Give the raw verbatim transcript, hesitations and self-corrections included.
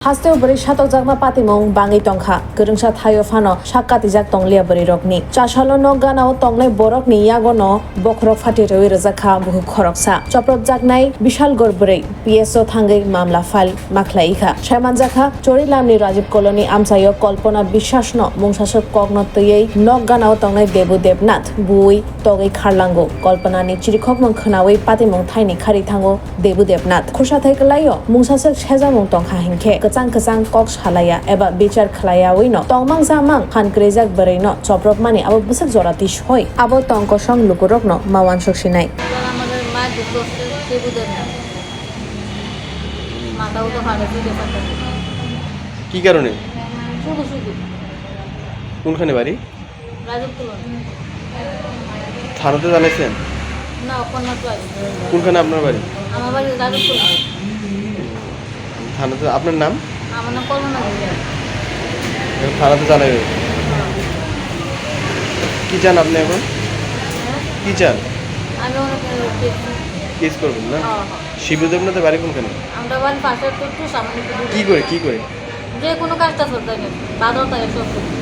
Hasteo bwrwi satokjakma patimung bangwi tongkha. Kwrwngsa thaio phano sak katijak tongliya bwrwirokni. Chasalo nok ganao tongnai borokni yagono bokhorok phati rwi rwjakha bukhuk khoroksa. Chopropjaknai Bishalgor bwrwi P S O thangwi mamla file ma khlai kha. Saimanjakha, Chorilamni Rajiv Colony amchaio Kalpana Biswasno mungsaswk kokno twiwi nok ganao tongnai Debu Debnath bui togwi kharlango. Kalpanani chirikhokmung khwnawi patimung thaini khari thango Debu Debnath. Khursa thai kwlaio, mungsaswk sejamung tongkha hinkhe kwchang kwchang kok salaiya eba bichar khwlaiyawino tongmang jamang phan kwrwijak bwrwino chopropmani abo bwswk jora tisoi. Abo tong kosong lukurokno ma uansuk sinai. এবার আমাদের মায়ের দুধ করছে, সে দুধের না। মাথাও তো ফাটা, দুধে ফাটা। কি কারণে? শুধু শুধু। কোনখানে বাড়ি? রাজীব কুলন। থানাতে জানাইছেন? না, ওখানে তো আছে। কোনখানে আপনার বাড়ি? আমার বাড়ি রাজীব কুলন। থানাতে, আপনার নাম? আমার নাম কল্পনা দেবী। এখন থানাতে জানাই হয়েছে। কি চান আপনি এখন? হ্যাঁ? কি চান? আমি ওনাকে কেস। কেস করবেন না? হ্যাঁ, হ্যাঁ। শিবু দেবনাথের বাড়ি কোনখানে? আমরা বাড়ি পাশে একটু, একটু সামনে একটু দূরে। কি করে, কি করে? যে কোনো কাজটা করতে হবে, বাজার টাজার সব করতে।